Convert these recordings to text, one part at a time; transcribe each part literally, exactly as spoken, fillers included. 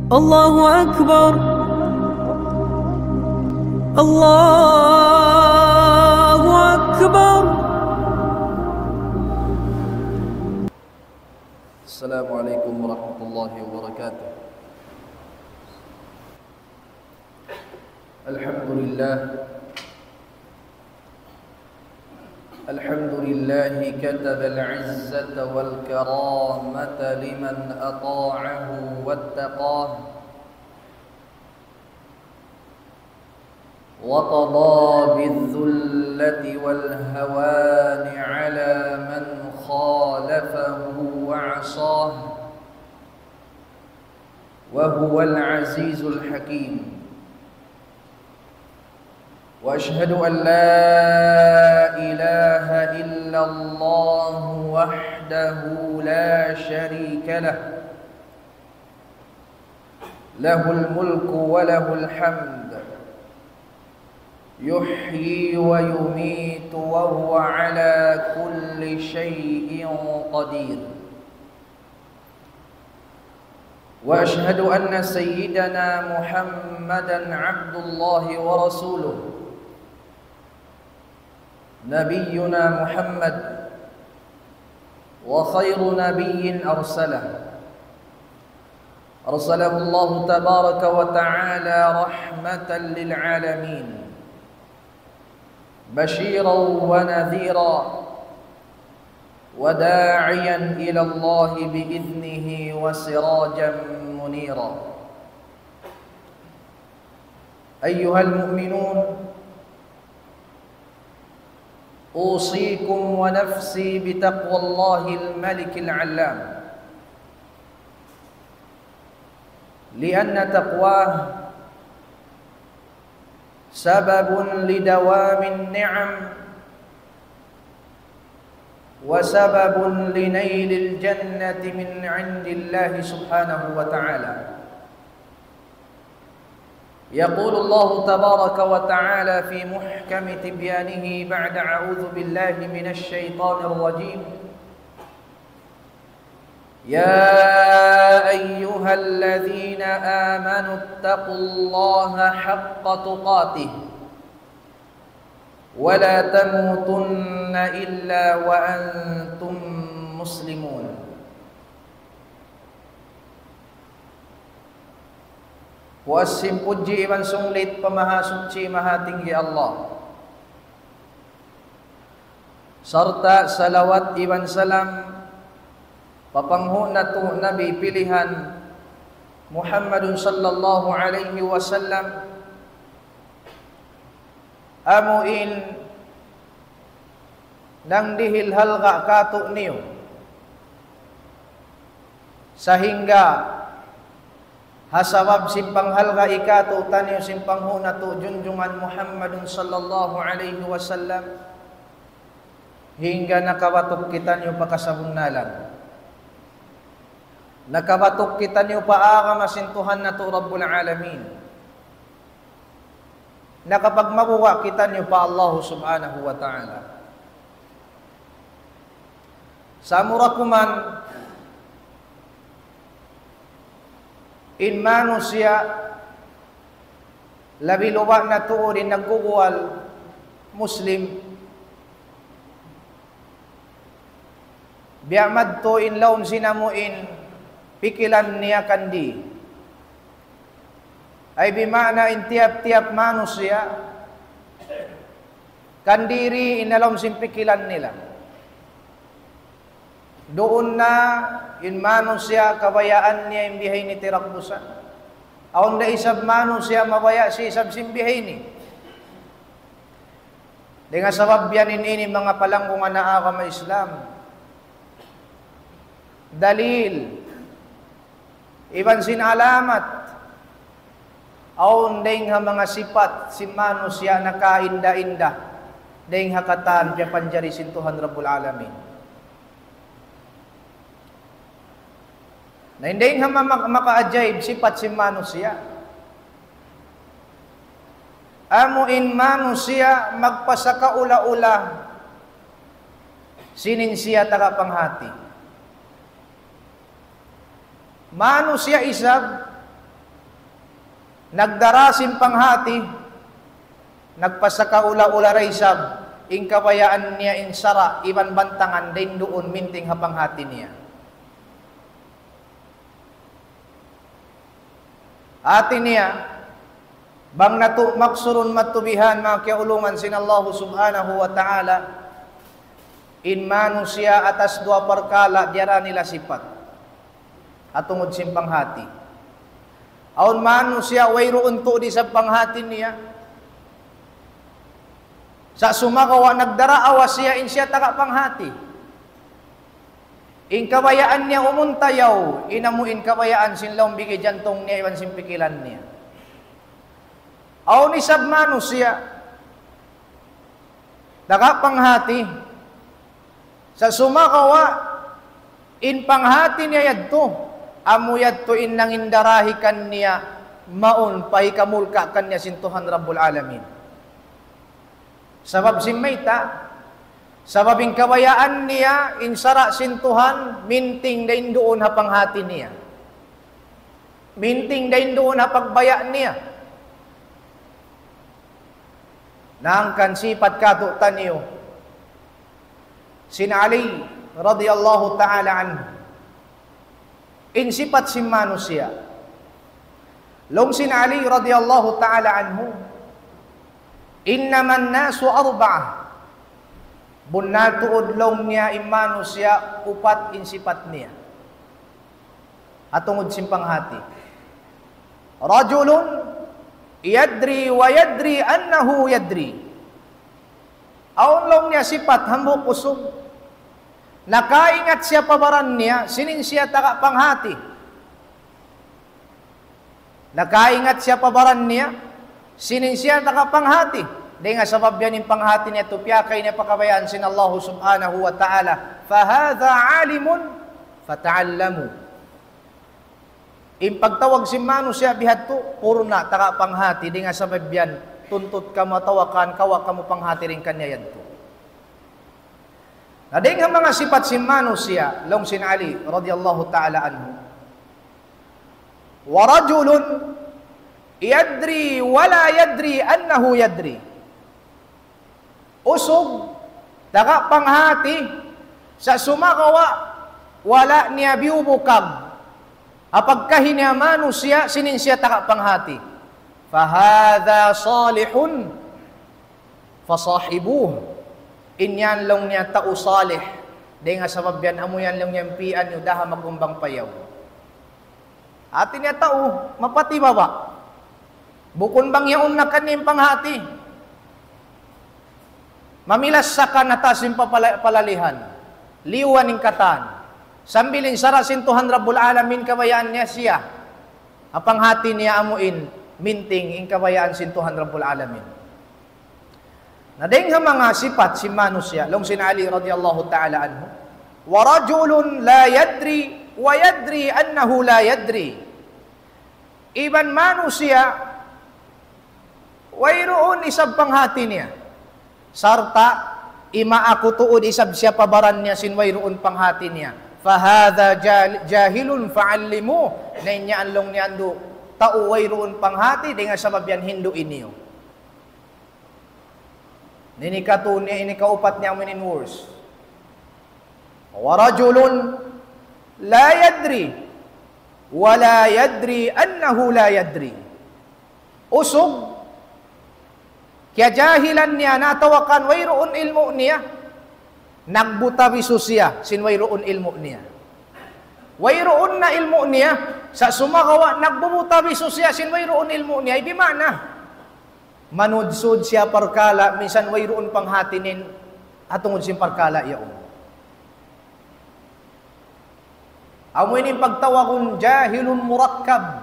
الله أكبر. الله أكبر. السلام عليكم ورحمة الله وبركاته. الحمد لله. الحمد لله كتب العزة والكرامة لمن أطاعه واتقاه، وقضى بالذلة والهوان على من خالفه وعصاه، وهو العزيز الحكيم. وأشهد أن لا إله إلا الله وحده لا شريك له، له الملك وله الحمد، يحيي ويميت وهو على كل شيء قدير. وأشهد أن سيدنا محمدا عبد الله ورسوله، نبينا محمد وخير نبي أرسله، أرسله الله تبارك وتعالى رحمة للعالمين، بشيرا ونذيرا وداعيا إلى الله بإذنه وسراجا منيرا. أيها المؤمنون، أوصيكم ونفسي بتقوى الله الملك العلام، لأن تقواه سبب لدوام النعم، وسبب لنيل الجنة من عند الله سبحانه وتعالى. يقول الله تبارك وتعالى في محكم تبيانه بعد أعوذ بالله من الشيطان الرجيم: يا أيها الذين آمنوا اتقوا الله حق تقاته ولا تموتن إلا وأنتم مسلمون. Puas sin pudji iban sunglit pa Mahasuchi Mahatinggi Allah. Sarta' salawat iban salam pa panghu' natu' Nabi pilihan Muhammadun sallallahu alayhi wasallam, amu in nangdihil halga' kātu'niyu. Sahingga ha sabab sin panghalga' kātu'niyu sin panghu' natu' junjungan Muhammadun sallallahu alayhi wasallam, hangga nakabatuk kitaniyu pa kasabunnalan. Nakabatuk kitaniyu pa agama sin Tuhan natu' Rabbul Alamin. Nakapagmabuga' kitaniyu pa Allah Subhanahu wa Ta'ala. Samura kuman in manusiya', labi-labi na tuud in nagguguwal Muslim, biya' madtu in lawm sin amu in pikilan niya kandi. Ay bima'na in tiyap-tiyap manusiya', kandiri in ha lawm sin pikilan nila. Duun na in manusiya' kabayaan niya in bihaini tirakbusan. Awn da isab manusiya' mabaya' siya isab sin bihaini. Dayn ha sabab yan in ini manga palanggungan ha agama Islam. Dalil iban sin alamat, awn dayn ha manga sipat sin manusiya' nakainda-inda dayn ha katan piyapanjari sin Tuhan Rabbul Alamin. Na in dayn ha ma-, ma-, makaajaib sipat sin manusiya', amu in manusiya' magpasakaula-ula sin in siya taga panghati. Manusiya' isab Nagdara sin panghati, nagpasakaula-ula da isab, in kabayaan niya in sara' iban bantangan dayn duun minting ha panghati niya. Hati niya, bang natu' maksurun matubihan manga kiyaulungan sin Allahu Subhanahu wa Ta'ala, in manusiya' atas duwa parkala' diyara nila sipat. Ha tungud sin panghati. Awn manusiya' wayruun tuud isab panghati niya. Sa' sumagawa' nagdaraawa siya in siya taga panghati. In kabayaan niya umuntayaw, in amu in kabayaan sin lawm bigi jantung niya iban sin pikilan niya. Awn isab manusiya', taga panghati, sa' sumagawa', in panghati niya yadtu, amu yadtu in nangindarahi kaniya mawn pa hikamulka' kaniya sin Tuhan Rabbul Alamin. Sabab sin mayta', sabab in kabayaan niya, in sara' sin Tuhan, minting dayn duun ha panghati niya. Minting dayn duun ha pagbaya' niya. Na hangkan sipat katu'taniyu sin Ali radiyallahu ta'ala anhu. In sipat sin manusiya'. Laung sin Ali radiyallahu ta'ala anhu, إنما الناس أربعة. Bunnal tuud laung niya in manusiya' upat in sipat niya. Ha tungud sin panghati. رجل يدري ويدري أنه يدري. Awn laung niya sipat hambuuk usug. Nakaingat siya pa baran niya, sin in siya taga panghati. Nakaingat siya pa baran niya, sin in siya taga panghati. Dayn ha sabab yan in panghati niya tu piyakay niya pa kabayaan sin Allahu Subhanahu wa Ta'ala. فهذا عالم فتعلموا. In pagtawag sin manusiya' bihadtu, purna' taga panghati, dayn ha sabab yan, tuntut kamu atawa kan kawa' kamu panghati dayn kaniya yadtu. Na dayn ha manga sipat sin manusiya', laung sin Ali radiyallahu ta'ala anhu, ورجل يدري ولا يدري أنه يدري. Usug, taga panghati, sa' sumagawa', wala' niya biyubukag ha pagkahi niya manusiya', sin in siya taga panghati. فهذا صالح فصاحبوه. In yan laung niya tau salih. Dayn ha sabab yan, amu yan laung niya pi'an niyu daha magumbang payaw. Hati niya tau, mapatibaba'. Bukun bang yaun na kaniya in panghati. Mamilas sa kan ha taas sin papala-, palalihan. Liyuan in katan. Sambil in sara' sin Tuhan Rabbul Alamin kabayaan niya siya. Ha panghati niya amu in minting in kabayaan sin Tuhan Rabbul Alamin. Na dayn ha manga sipat sin manusiya', laung sin Ali radiyallahu ta'ala anhu, ورجل لا يدري ويدري أنه لا يدري. Iban manusiya', wayruun isab panghati niya. Sarta', imaaku tuud isab siya pa baran niya sin wayruun panghati niya. فهذا جا-، جاهل فعلموه. Na in yan laung niya andu', tau wayruun panghati, dayn ha sabab yan hindu'i niyu. Ini katu niya, ini kaupat niya, amu in worse. ورجل لا يدري ولا يدري أنه لا يدري. Usug, kiyajahilan niya na atawa kan wayruun ilmu' niya, nagbuta bisu siya sin wayruun ilmu' niya. Wayruun na ilmu' niya, sa' sumagawa' nagbubuta bisu siya sin wayruun ilmu' niya, ay bima'na manudsud siya parkala', minsan wayruun panghati niya ha tungud sin parkala' yaun. Amu ini in pagtawagun jahilun murakkab.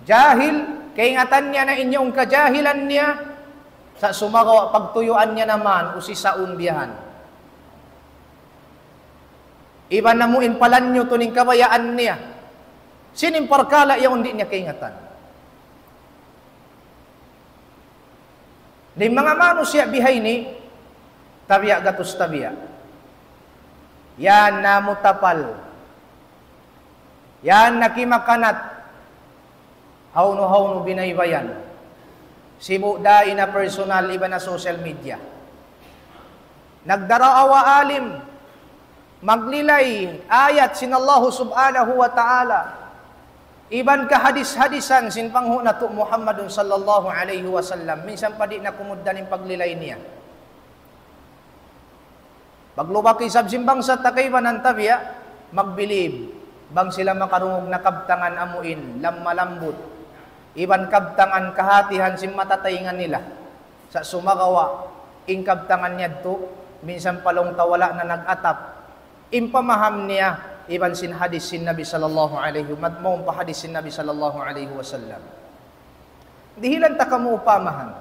Jahil, kaingatan niya na in yaun kajahilan niya, sa' sumagawa' pagtuyuan niya naman, usisaun biya' yan. Iban amu in palanyutun in kabayaan niya. Sin in parkala' yaun di' niya kaingatan. Na in manga manusiya' biha ini, tabiya' gatus tabiya'. Yan na mutapal. Yan na kimakanat. Hawnu-hawnu binaybayan. Sibu' da in ha personal iban ha social media. Nagdaraawa alim, maglilay ayat sin Allahu subhanahu wa ta'ala, iban kahadis-hadisan sin panghu' natu' Muhammadun sallallahu alayhi wasallam, minsan pa di' na kumugdan in paglilay niya. Paglubak isab sin bangsa ta kaibanan tabiya', magbilib, bang sila makarungug na kabtangan amuin, lamma lambut, iban kabtangan kahatihan sin matatainga nila. Sa' sumagawa', in kabtangan niya yadtu, minsan pa laung ta wala' na nag-atap in pamaham niya, iban sin hadis sin Nabi sallallahu alayhi, mat-, mawn pa hadis sin Nabi sallallahu alayhi wasallam. Dihilan ta kamu upamahan.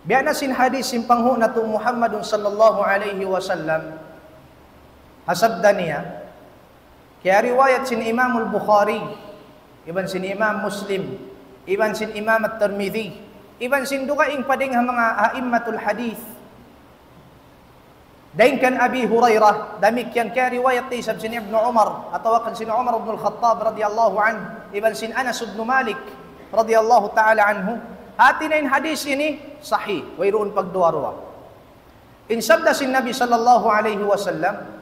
Biya' na sin hadis sin panghu' natu' Muhammadun sallallahu alayhi wasallam, ha sabda niya, kiyariwayat sin Imam al-Bukhari, iban sin Imam Muslim, iban sin Imam at-Tirmidhi, iban sin dugaing pa dayn ha manga a'immatul hadith. Dayn kan Abi Hurairah, damikkiyan kiyariwayat isab sin Ibnu Umar, atawa kan sin Umar ibn al-Khattab radiyallahu anhu, iban sin Anas ibn Malik radiyallahu ta'ala anhu. Hati niya in hadis ini sahih, wayruun pagduwa-ruwa. In sabda sin Nabi sallallahu alayhi wasallam,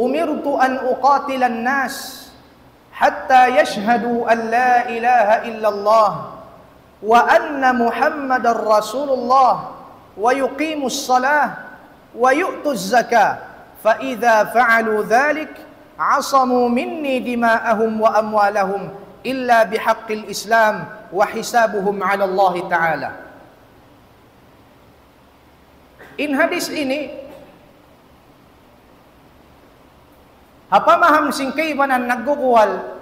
أمرت أن أقاتل الناس حتى يشهدوا أن لا إله إلا الله وأن محمدا رسول الله ويقيموا الصلاة ويؤتوا الزكاة فإذا فعلوا ذلك عصموا مني دماءهم وأموالهم إلا بحق الإسلام وحسابهم على الله تعالى. In hadis ini, ha pamaham sin kaibanan nagguguwal,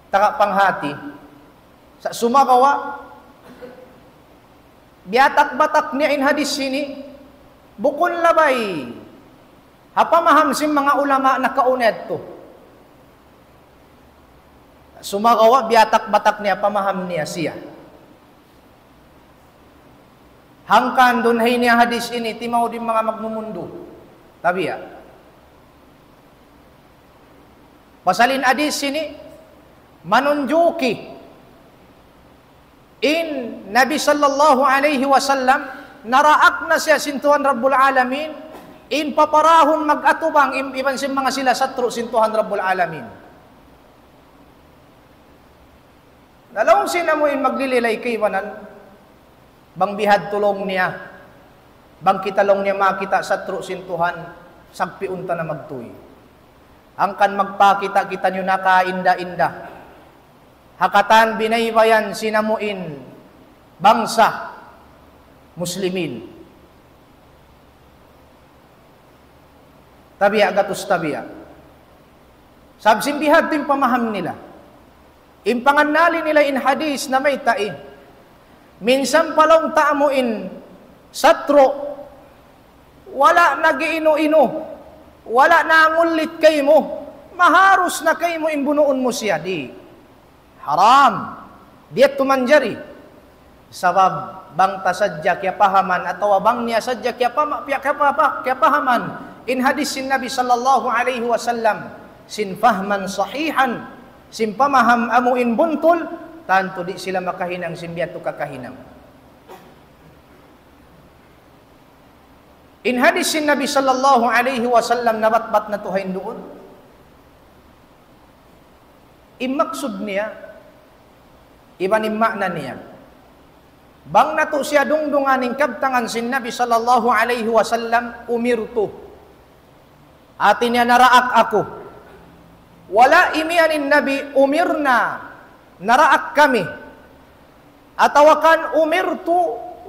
taga panghati, sa' sumagawa', biyatak-batak niya in hadis ini, bukun labay ha pamaham sin manga ulama nakauna yadtu. Sumagawa' biyatak-batak niya pamaham niya siya. Hangkan duun ha ini hadis ini, timaud in manga magmumundu. Tabiya'. Pasal in hadis ini, manunjuki in Nabi sallallahu alayhi wasallam, naraak na siya sin Tuhan Rabbul Alamin, in paparahun mag-atubang im-, iban sin manga sila satru' sin Tuhan Rabbul Alamin. Na laung sin amu in maglililay kaibanan, bang bihadtu laung niya, bang kita laung niya makakita' satru' sin Tuhan, sagpiun ta na magtuy. Hangkan magpakita' kitaniyu nakainda-inda ha katan binaybayan sin amu in bangsa Muslimin. Tabiya' gatus tabiya'. Sabab sin bihadtu in pamaham nila. In pangannali nila in hadis namayta' ini. Minsan pa laung ta amu in satru', wala' nag-iinu-inu, wala' nangullit kaymu, maharus na kaymu in bunuun mu siya, di'. Haram. Di' yadtu manjari. Sabab bang ta sadja kiyapahaman atawa bang niya sadja kiyapama-, kiya-, kiyapa-, kiyapahaman in hadis sin Nabi sallallahu alayhi wasallam, sin fahman sahihan, sin pamaham amu in buntul, tantu di' sila makahinang sin biya' yadtu kakahinang. In hadis sin Nabi sallallahu alayhi wasallam nabatbat natu' ha yan duun. In maksud niya, iban in ma'na niya. Bang natu' siya dungdungan in kabtangan sin Nabi sallallahu alayhi wasallam, umirtu. Hati niya naraak aku. Wala' imiyan in Nabi, umirna, naraak kami. Atawa kan umirtu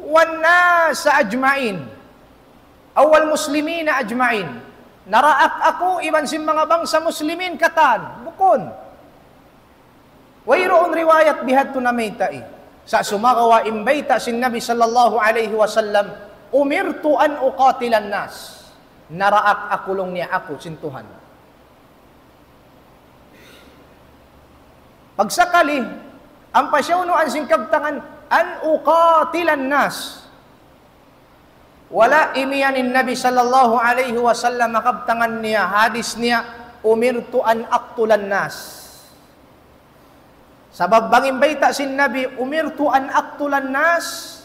wan nasa ajma'in. Aw wal muslimina ajma'in. Naraak aku iban sin manga bangsa muslimin katan. Bukun. Wayruun riwayat bihadtu namayta' ini. Sa' sumagawa' in bayta' sin Nabi sallallahu alayhi wasallam, umirtu an uqatilan nas. Naraak aku laung niya aku sin Tuhan. Pagsakali, ampa siya unuan sin kabtangan, an uqatilan nas. Wala' imiyan in Nabi sallallahu alayhi wasallam ha kabtangan niya, hadis niya, umirtu an aqtulan nas. Sabab bang in bayta' sin Nabi, "Umirtu an aqtula an-nas,"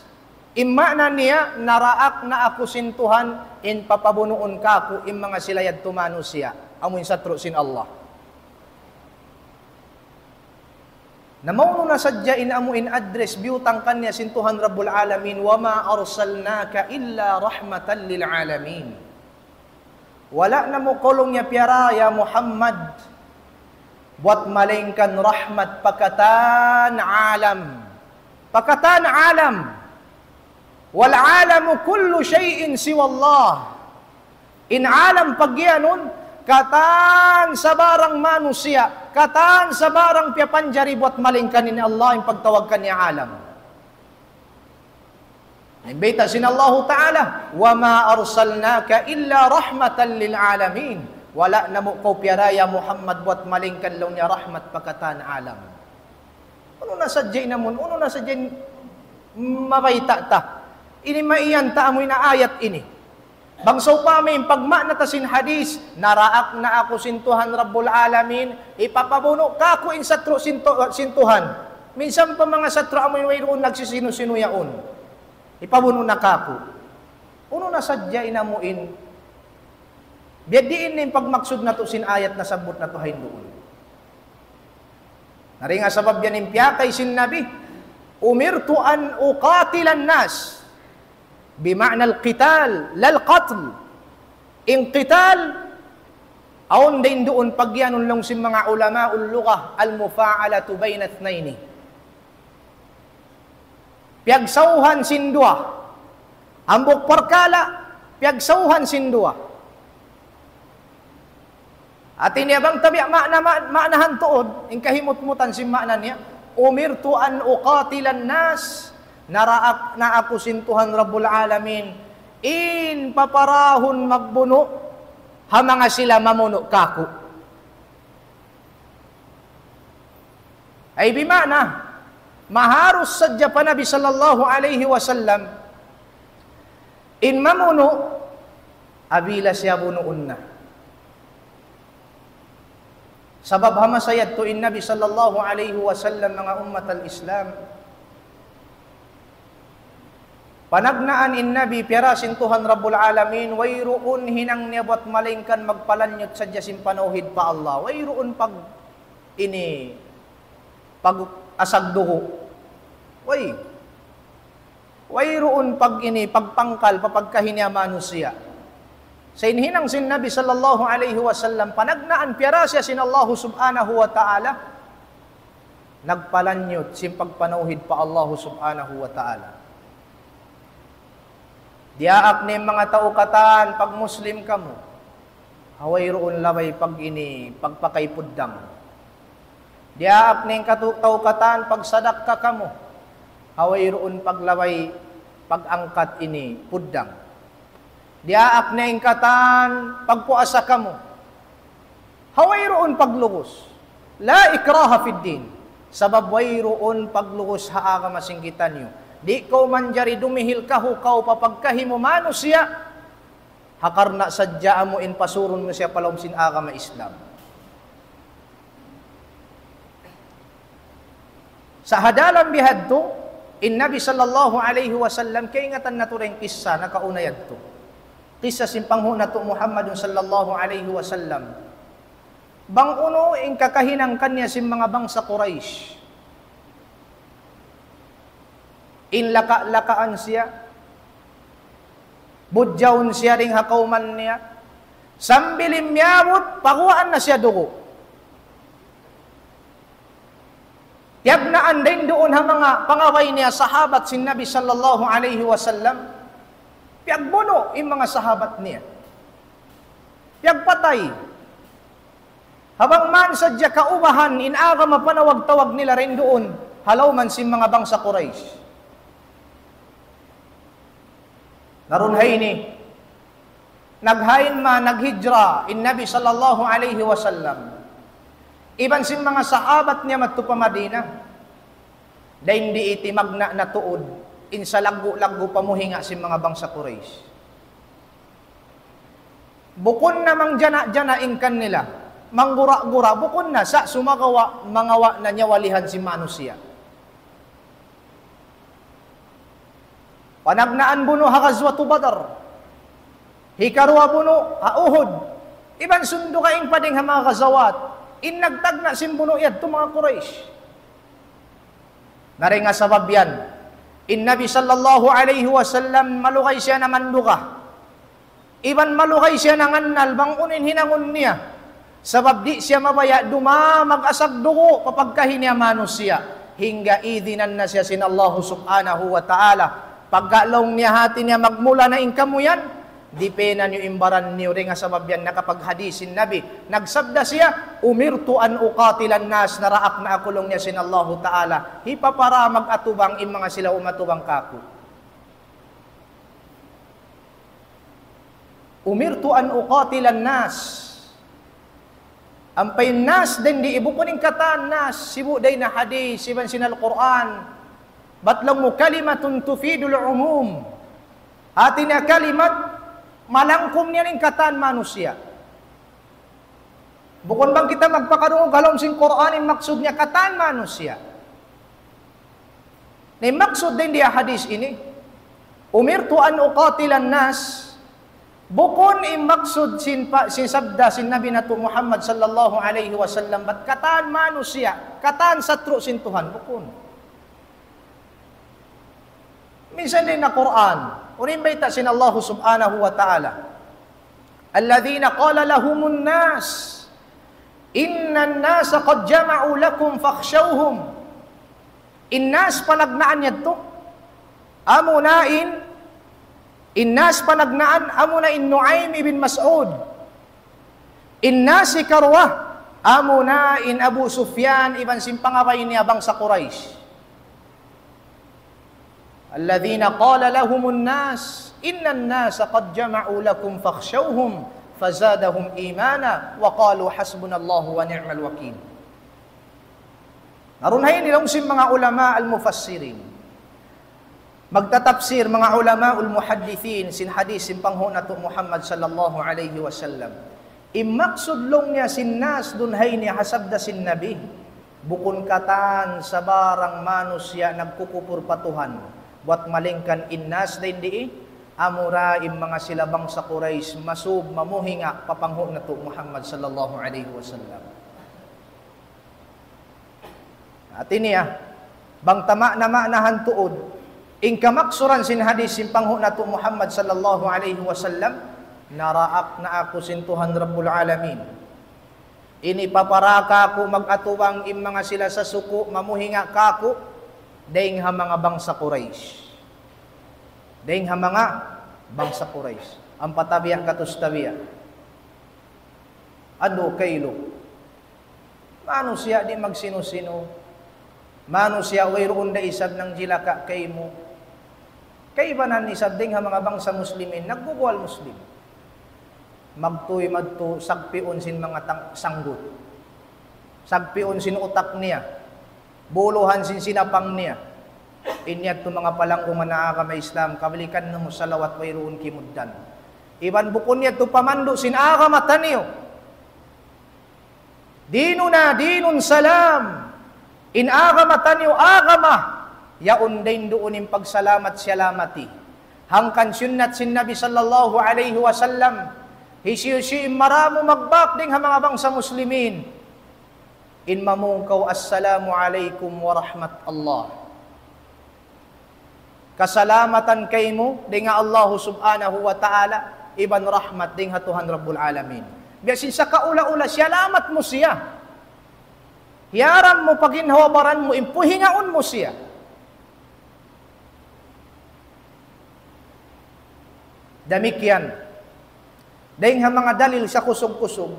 in maana niya, "Naraak na aku sin Tuhan, in papabunuun kāku' in manga sila yadtu manusiya', amu in satru' sin Allah." Na maunu na sadja in amu in address biyutang kaniya sin Tuhan Rabbul Alamin, "وما أرسلناك إلا رحمة للعالمين." Wala' namu' kaw laung niya piyara, ya Muhammad, buwat malaingkan rahmat pa katan alam. Pa katan alam. والعالم كل شيء سوى الله. In alam pagiyanun, katan sabarang manusiya', katan sabarang piyapanjari buwat malaingkan in Allah, in pagtawag kaniya alam. In bayta' sin Allahu Ta'ala, "وما أرسلناك إلا رحمة للعالمين." Wala' namu' kaw piyara, ya Muhammad, buwat malaingkan laung niya rahmat pa katan alam. Unu na sadja in amun, unu na sadja in mabayta' ta. Ini maiyan ta amu in ayat ini. Bang sawpama in pagmaana ta sin hadith, "Naraak na aku sin Tuhan Rabbul Alamin, hipapabunu' kāku' in satru' sin, tu-, sin Tuhan." Minsan pa manga satru' amu in wayruun nagsisinu-sinu yaun. Hipabunu' na kāku'. Unu na sadja in amu in. Biya' diin in pagmaksud natu' sin ayat nasabbut natu' ha yan duun. Na dayn ha sabab yan in piyakay sin Nabi, "أمرت أن أقاتل الناس." بمعنى القتال، لا القتل. In qital, awn dayn duun pagiyanun laung sin manga ulamaul lugha, المفاعلة بين اثنين. Piyagsawhan sin duwa. Hambuuk parkala', piyagsawhan sin duwa. Hati niya bang tabi' maana, ma-, maanahan tuud, in kahimutmutan sin maana niya, "أمرت أن أقاتل الناس," naraak na aku sin Tuhan Rabbul Alamin, in paparahun magbunu' ha manga sila mamunu' kāku'. Ay bima'na, maharus sadja pa Nabi sallallahu alayhi wasallam, in mamunu', apabila siya bunuun na. Sabab ha masa yadtu in Nabi sallallahu alayhi wasallam, manga ummat al-Islam, panagnaan in Nabi piyara sin Tuhan Rabbul Alamin, wayruun hinang niya buwat malaingkan magpalanyut sadja sin panawhid pa Allah. Wayruun pag ini, pag-asag dugu'. Way. Wayruun pag ini, pagpangkal, pa pagkahi niya manusiya'. Sa' in hinang sin Nabi sallallahu alayhi wasallam, panagnaan piyara siya sin Allahu subhanahu wa ta'ala, nagpalanyut sin pagpanawhid pa Allahu subhanahu wa ta'ala. Diyaak na in manga tau katan, pag-Muslim kamu. Ha wayruun labay pag ini, pagpakay puddang. Diyaak na in katu-, tau katan, pagsadakka kamu. Ha wayruun paglabay, pag-angkat ini, puddang. Diyaak na in katan, pagpuasa kamu. Ha wayruun paglugus. لا إكراه في الدين. Sabab wayruun paglugus ha agama sin kitaniyu. Di' kaw manjari dumihil kahukaw pa pagkahi mu manusiya'. Ha karna' sadja amu in pasurun mu siya pa lawm sin agama Islam. Sa' ha dalam bihadtu, in Nabi sallallahu alayhi wasallam, kaingatan natu' da in kissa nakauna yadtu. Kissa sin panghu' natu' Muhammadun sallallahu alayhi wasallam. Bang unu in kakahinang kaniya sin manga bangsa Quraysh. In laka-lakaan siya, budjaun siya dayn ha kawman niya, sambil in miyabut, paguwaan na siya dugu'. Tiyagnaan dayn duun ha manga pangabay niya sahabat sin Nabi sallallahu alayhi wasallam, piyagbunu' in manga sahabat niya. Piyagpatay. Ha bang man sadja kaubahan in agama panawag-tawag nila dayn duun, ha lawm sin manga bangsa Quraysh. Na duun ha ini, naghain ma, naghijra in Nabi sallallahu alayhi wasallam. Iban sin manga sahabat niya madtu pa Madina. Dayn di timagna' na tuud, in salaggu'-laggu' pamuhinga sin manga bangsa Quraysh. Bukun na mangjana'-jana' in kanila. manggura-gura, bukun na sa' sumagawa', mangawa' na nyawalihan sin manusiya'. Panagnaan bunu' ha Ghazwatu Badr. Hikaruwa bunu' ha Uhud. Iban sundugaing pa dayn ha manga ghazawat. In nagtagna' sin bunu' yadtu manga Quraysh. Na dayn ha sabab yan, in Nabi sallallahu alayhi wasallam malugay siya namanduga. Iban malugay siya nangannal bang unu in hinangun niya. Sabab di' siya mabaya' dumamag asag dugu' pa pagkahi niya manusiya'. Hangga idinan na siya sin Allahu subhanahu wa ta'ala. Pagka laung niya hati niya magmula na in kamu yan, dipinan niyu in baran niyu. Dayn ha sabab yan nakapaghadis in Nabi. Nagsabda siya, أمرت أن أقاتل الناس, naraak na aku laung niya sin Allahu ta'ala. Hipapara mag-atubang in manga sila umatubang kāku'. أمرت أن أقاتل الناس. Ampa in nas dayn di bukun in katan nas, sibu' dayn ha hadis, iban sin Al-Qur'an. Bat laung mu كلمة تفيد العموم. Hati niya kalimat, malangkum niya in katan manusiya'. Bukun bang kita magpakarungug ha lawm sin Qur'an in maksud niya katan manusiya'. Na in maksud dayn di ha hadis ini, أمرت أن أقاتل الناس, bukun in maksud sin pa, sin sabda sin Nabi natu' Muhammad sallallahu alayhi wasallam, bat katan manusiya', katan satru' sin Tuhan, bukun. Minsan dayn ha Qur'an, unu in bayta' sin Allahu subhanahu wa ta'ala. الذين قال لهم الناس إن الناس قد جمعوا لكم فاخشوهم. In nas panagnaan yadtu, amuna in, in nas panagnaan, amuna in Nu'aym ibn Mas'ud. In nas hikaruwa, amuna in Abu Sufyan iban sin pangabay niya bangsa Quraysh. الذين قال لهم الناس إن الناس قد جمعوا لكم فاخشوهم فزادهم إيمانا وقالوا حسبنا الله ونعم الوكيل. Na duun ha ini laung sin manga ulama al-mufassirin. Magtatapsir manga ulama al-muhaddithin sin hadis sin panghu' natu' Muhammad sallallahu alayhi wasallam. In maksud laung niya sin nas duun ha ini ha sabda sin Nabi, bukun katan sabarang manusiya' nagkukupur pa Tuhan, buwat malaingkan in nas dayn di, amura in manga sila bangsa Quraysh, masub mamuhinga pa panghu' natu' Muhammad sallallahu alayhi wasallam. Hati niya, bang ta maana-maanahan tuud, in kamaksuran sin hadis sin panghu' natu' Muhammad sallallahu alayhi wasallam, naraak na aku sin Tuhan Rabbul Alamin. Ini papara kāku' mag-atubang in manga sila sa suku' mamuhinga kāku', dayn ha manga bangsa Quraysh. Dayn ha manga bangsa Quraysh. Ampa tabiya' gatus tabiya'. Adu kailu. Manusiya' di' magsinu-sinu. Manusiya' wayruun da isab nangjilaka kaymu. Kaibanan isab dayn ha manga bangsa Muslimin, nagguguwal Muslim. Magtuy madtu sagpiun sin manga tang-, sanggut. Sagpiun sin utak niya. Buluhan sin sinapang niya. In yadtu manga palanggungan ha agama Islam, kabalikan namu' salawat wayruun kimugdan. Iban bukun yadtu pamandu' sin agama taniyu. ديننا دين سلام. In agama taniyu agama, yaun dayn duun in pagsalamat-salamati. Hangkan sunnat sin Nabi sallallahu alayhi wasallam, hisiyu-siyu in maramu magbak dayn ha manga bangsa Muslimin. In mamung kaw, "Assalamu alaykum wa rahmat Allah." Kasalamatan kaymu dayn ha Allahu subhanahu wa ta'ala, iban rahmat dayn ha Tuhan Rabbul Alamin. Biya' sin sakaula-ula, siyalamat mu siya. Hiyaram mu pa ginhawa-baran mu, in puhingaun mu siya. Damikkiyan. Dayn ha manga dalil sa kusug-kusug.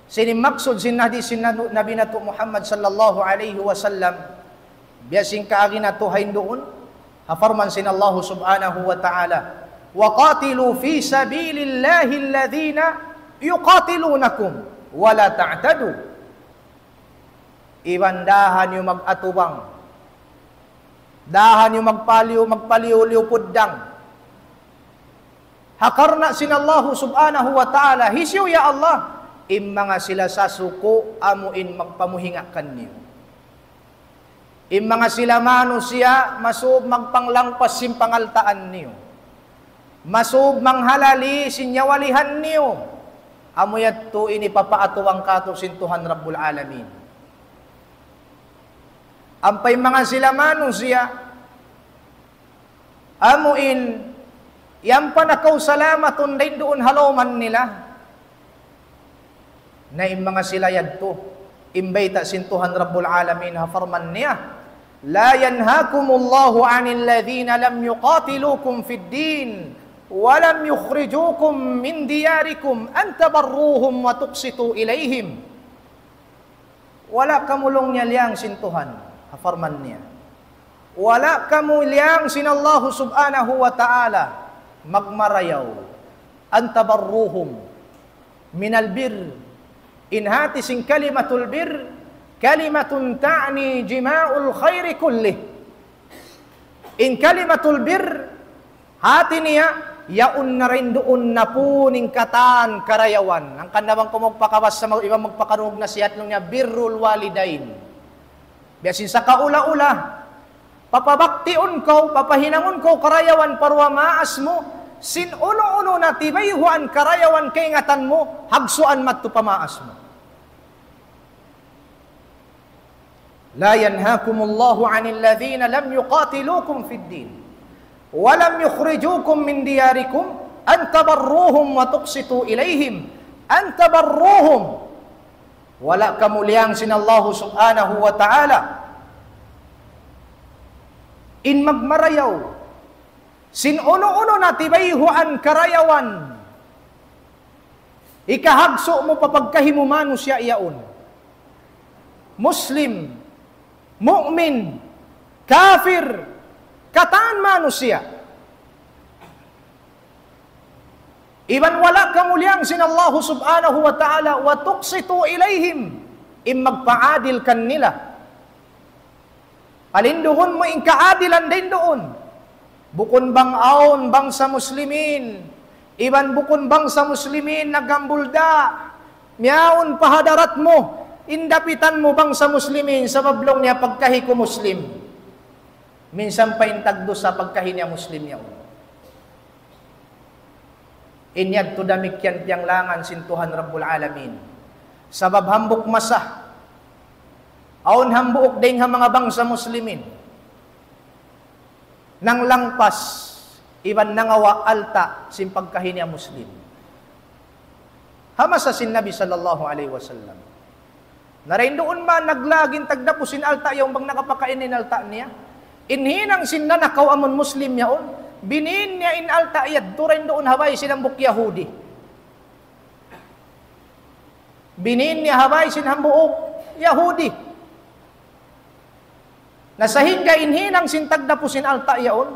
Sin maksud sin hadis sin Nabi natu' Muhammad sallallahu alayhi wasallam, biya' sin kaagi natu' ha induun, ha parman sin Allahu subhanahu wa ta'ala, وقاتلوا في سبيل الله الذين يقاتلونكم ولا تعتدوا. Iban daha niyu mag-atubang. Daha niyu magpaliw, magpaliw-liw puddang. Ha karna' sin Allahu subhanahu wa ta'ala, hisiyu ya Allah, In manga sila sasuku, amu in magpamuhinga' kaniyu. In manga sila manusiya', masub magpanglangpas sin pangaltaan niyu. Masub manghalali sin nyawalihan niyu. Amu yadtu in hipapaatuwang kātu' sin Tuhan Rabbul Alamin. Ampa in manga sila manusiya', amu in, yan pa nakaw salamatun dayn duun ha lawman nila. Na in manga sila yadtu, in bayta' sin Tuhan Rabbul Alamin ha parman niya, لا ينهاكم الله عن الذين لم يقاتلوكم في الدين ولم يخرجوكم من دياركم أن تبروهم وتقسطوا إليهم. Wala' kamu laung niya liyang sin Tuhan, ha parman niya. Wala' kamu liyang sin Allahu Subhanahu wa Ta'ala magmarayaw. أن تبروهم من البر. In hati sin kalimatul birr, كلمة تعني جماع الخير كله. In kalimatul birr, hati niya, yaun na dayn duun na pun in katan karayawan. Hangkan na bang kaw magpakabasa, mag-, iban magpakarungug nasihat laung niya, بر الوالدين. Biya' sin sakaula-ula, papabaktiun kaw, papahinangun kaw karayawan pa duwa maas mu, sin unu-unu na tibayhuan karayawan kaingatan mu, hagsuan madtu pa maas mu. لا ينهاكم الله عن الذين لم يقاتلوكم في الدين ولم يخرجوكم من دياركم أن تبروهم وتقسطوا إليهم. أن تبروهم. Wala' kamu liyang sin Allahu Subhanahu wa Ta'ala in magmarayaw sin unu-unu na tibayhuan karayawan. Hikahagsu' mu pa pagkahi mu manusiya' yaun. Muslim, mu'min, kafir, katan manusiya'. Iban wala' kamu liyang sin Allahu Subhanahu wa Ta'ala, وتقسطوا إليهم, in magpaadil kanila. Palindugun mu in kaadilan dayn duun. Bukun bang awn bangsa Muslimin, iban bukun bangsa Muslimin naghambulda', miyawn pa hadarat mu, in dapitan mu bangsa Muslimin, sabab laung niya pagkahi ku Muslim. Minsan pa in tagdusa pagkahi niya Muslim yaun. In yadtu damikkiyan piyanglangan sin Tuhan Rabbul Alamin. Sabab hambuuk masa, awn hambuuk dayn ha manga bangsa Muslimin nanglangpas iban nangawa' alta' sin pagkahi niya Muslim. Ha masa sin Nabi sallallahu alayhi wasallam. Na dayn duun man naglag in tagdapu sin alta' yaun bang nakapakain in alta' niya. In hinang sin nanakaw amun Muslim yaun, binin niya in alta' yadtu dayn duun ha bay sin hambuuk Yahudi. Binin niya ha bay sin hambuuk Yahudi. Na sahingga in hinang sin tagdapu sin alta' yaun,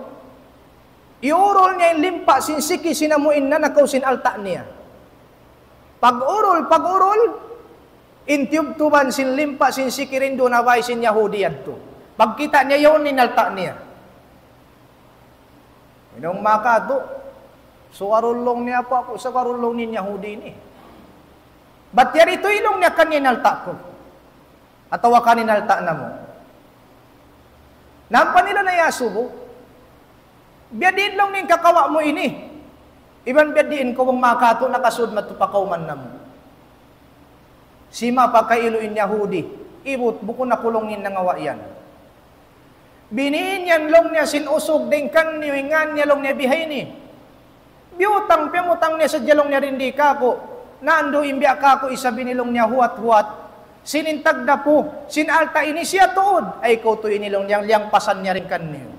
iurul niya in limpa' sin siki sin amu in nanakaw sin alta' niya. Pag-urul, pag-urul, in tiyubtuban sin limpa' sin siki dayn duun ha bay sin Yahudi yadtu. Pagkita' niya yaun in alta' niya. Unu in manga katu', sugarul laung niya pa aku, sugarul laung niya in Yahudi ini. Bat yari tuud laung niya kan in alta' ku. Atawa kan in alta' namu'. Na ampa nila na iyasubu. Biyadiin laung niya in kakawa' mu ini. Iban biyadiin kaw bang manga katu' nakasud madtu pa kawman namu'. Sima pa kailu in Yahudi. Ibut, bukun aku laung niya in nangawa' yan. Binin yan laung niya sin usug dayn kaniyu, in ngan niya laung niya bihayni. Biyutang, piyamutang niya sadja laung niya dindi kāku'. Na andu' in biya' kāku' isab ini laung niya huwat-huwat sin in tagdapu sin alta' ini siya tuud. Ay, kaw tuud ini laung niya, liyangpasan niya dayn kaniyu.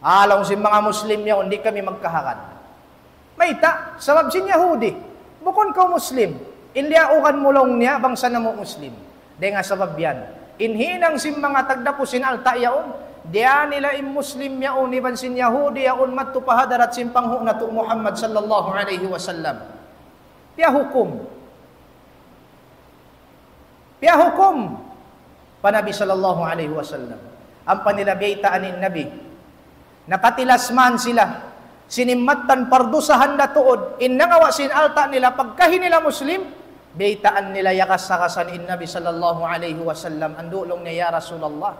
Ah, laung sin manga Muslim yaun, di' kami magkahagad. Mayta', sabab sin Yahudi. Bukun kaw Muslim. In liyaugan mu laung niya, bangsa namu' Muslim. Dayn ha sabab yan. In hinang sin manga tagdapu sin alta' yaun, diyā nila in Muslim yaun, iban sin Yahudi yaun, madtu pa hadarat sin panghu' natu' Muhammad sallallahu alayhi wasallam. Piyahukum. Piyahukum pa Nabi sallallahu alayhi wasallam. Ampa nila biyaytaan in Nabi. Nakatilas man sila. Sin in mattan pardusahan da tuud, in nangawa' sin alta' nila, pagkahi nila Muslim, baytaan nila yakas-yakasan in Nabi sallallahu alayhi wasallam, andu' laung niya, "Ya Rasulullah,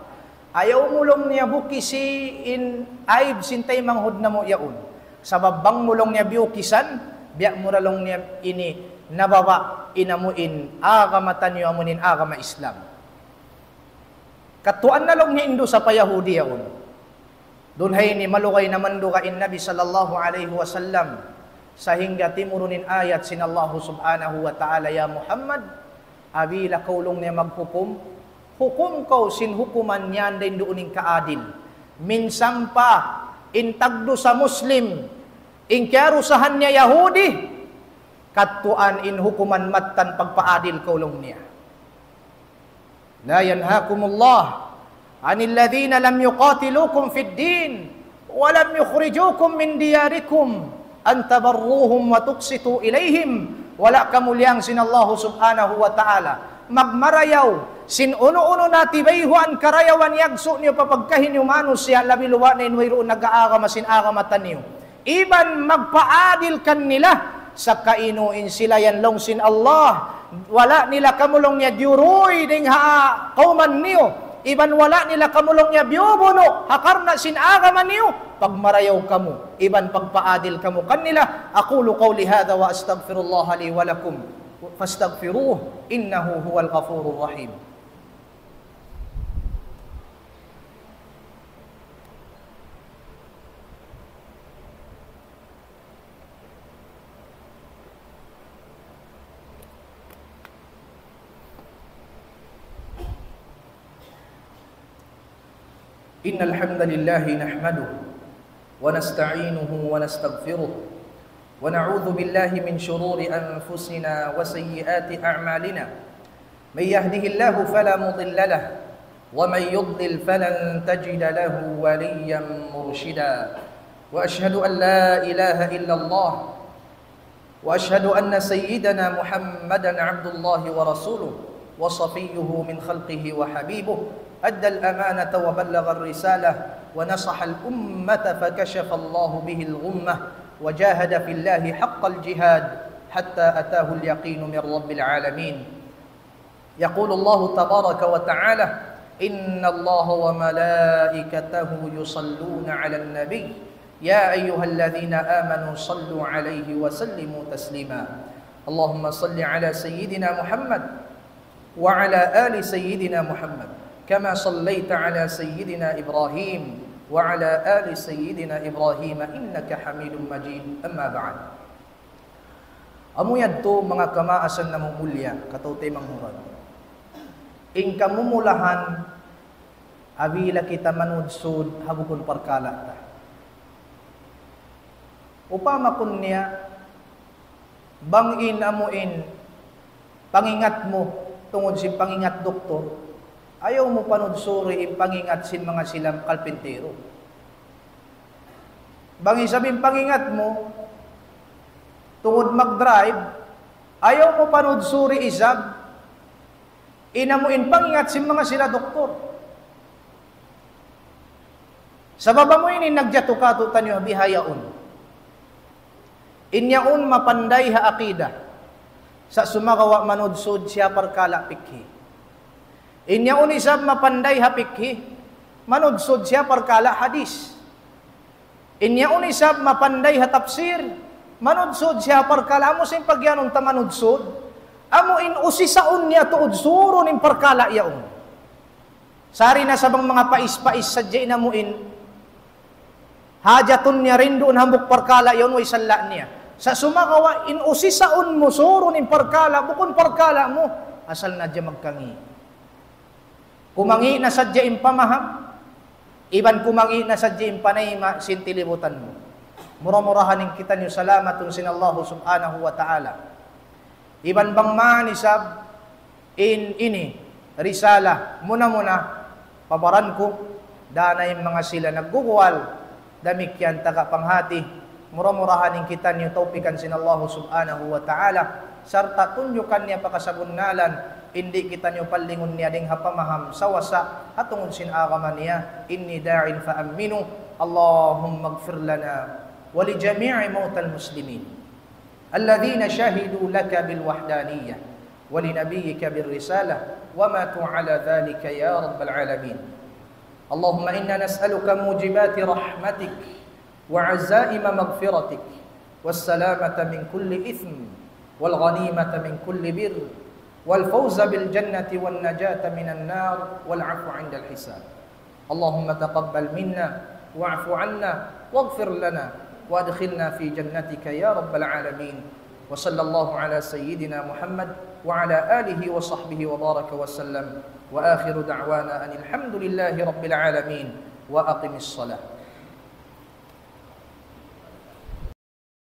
ayaw mu laung niya bukisi in aib sin taymanghud namu' yaun. Sabab bang mu laung niya biyukisan, biya' mu da laung niya ini nababa' in amu in agama taniyu amu in agama Islam." Katuan na laung niya in dusa pa Yahudi yaun. Duun ha ini malugay na manduga in Nabi sallallahu alayhi wasallam, sahingga timurun in ayat sin Allahu subhanahu wa ta'ala, "Ya Muhammad, apabila kaw laung niya maghukum, hukum kaw sin hukuman yan dayn duun in kaadil. Minsan pa in tagdusa Muslim, in kiyarusahan niya Yahudi, katuan in hukuman mattan pagpaadil kaw laung niya." لا ينهاكم الله عن الذين لم يقاتلوكم في الدين ولم يخرجوكم من دياركم أن تبروهم وتقسطوا إليهم. Wala' kamuliyang sin Allahu subhanahu wa ta'ala magmarayaw sin unu-unu na tibayhuan karayawan yagsu' niyu pa pagkahi niyu manusiya', labi luba' na in wayruun nag-aagama sin agama taniyu. Iban magpaadil kanila, sakainu in sila yan laung sin Allah, wala' nila kamu laung niya diyuruy dayn ha kawman niyu, iban wala' nila kamu laung niya biyubunu' ha karna' sin agama niyu, pagmarayaw kamu, iban pagpaadil kamu kanila. أقول قولي هذا وأستغفر الله لي ولكم فاستغفروه إنه هو الغفور الرحيم. إن الحمد لله نحمده ونستعينه ونستغفره ونعوذ بالله من شرور أنفسنا وسيئات أعمالنا. من يهده الله فلا مضل له، ومن يضلل فلن تجد له وليا مرشدا. وأشهد أن لا إله إلا الله، وأشهد أن سيدنا محمدا عبد الله ورسوله، وصفيه من خلقه وحبيبه، أدى الأمانة وبلغ الرسالة، ونصح الأمة، فكشف الله به الغمة، وجاهد في الله حق الجهاد، حتى أتاه اليقين من رب العالمين. يقول الله تبارك وتعالى: إن الله وملائكته يصلون على النبي، يا أيها الذين آمنوا صلوا عليه وسلموا تسليما. اللهم صل على سيدنا محمد وعلى آل سيدنا محمد كما صليت على سيدنا إبراهيم وعلى آل سيدنا إبراهيم إنك حميد مجيد. أما بعد. Amu yadtu manga kamaasan namu' mulia, kataw-taymanghuran. In kamumulahan, apabila kita manudsud ha bukun parkala' ta. Upama kunu' niya, bang in amu in pangingat mu tungud sin pangingat doktor, ayaw mu panudsuri in pangingat sin manga sila karpintero. Bang isab in pangingat mu tungud mag-drive, ayaw mu panudsuri isab in amu in pangingat sin manga sila doktor. Sabab amu ini nagjatu katu'taniyu bihaun. In yaun mapanday ha aqida, sa' sumagawa' manudsud siya parkala' pikhi. In yaun isab mapanday ha pikhi, manudsud siya parkala' hadis. In yaun isab mapanday ha tafsir, manudsud siya parkala'. Amu sin pagiyanun ta manudsud, amu in usisaun niya tuud surun in parkala' yaun. Sari na sa' bang manga pais-pais sadja in amu in hajatun niya dayn duun hambuuk parkala' yaun way salla' niya. Sa' sumagawa' in usisaun mu surun in parkala', bukun parkala' mu, asal na hadja magkangi'. Kumangi' na sadja in pamaham, iban kumangi' na sadja in panayma' sin tilibutan mu. Mura-murahan in kitaniyu salamatun sin Allahu subhanahu wa ta'ala. Iban bang man isab in ini, risala, muna-muna, pa baran ku, dayn ha manga sila nagguguwal, damikkiyan taga panghati, mura-murahan in kitaniyu tawpikan sin Allahu subhanahu wa ta'ala, sarta' tunjukan niya pa kasabunnalan, in di' kitaniyu pallingun niya dayn ha pamaham sawasa, ha tungud sin agama niya, إني داع فآمنوا، اللهم اغفر لنا ولجميع موتى المسلمين الذين شهدوا لك بالوحدانية ولنبيك بالرسالة وماتوا على ذلك يا رب العالمين. اللهم إنا نسألك موجبات رحمتك وعزائم مغفرتك والسلامة من كل إثم والغنيمة من كل بر والفوز بالجنة والنجاة من النار والعفو عند الحساب. اللهم تقبل منا واعف عنا واغفر لنا وأدخلنا في جنتك يا رب العالمين. وصلى الله على سيدنا محمد وعلى آله وصحبه وبارك وسلم. وآخر دعوانا أن الحمد لله رب العالمين. وأقم الصلاة.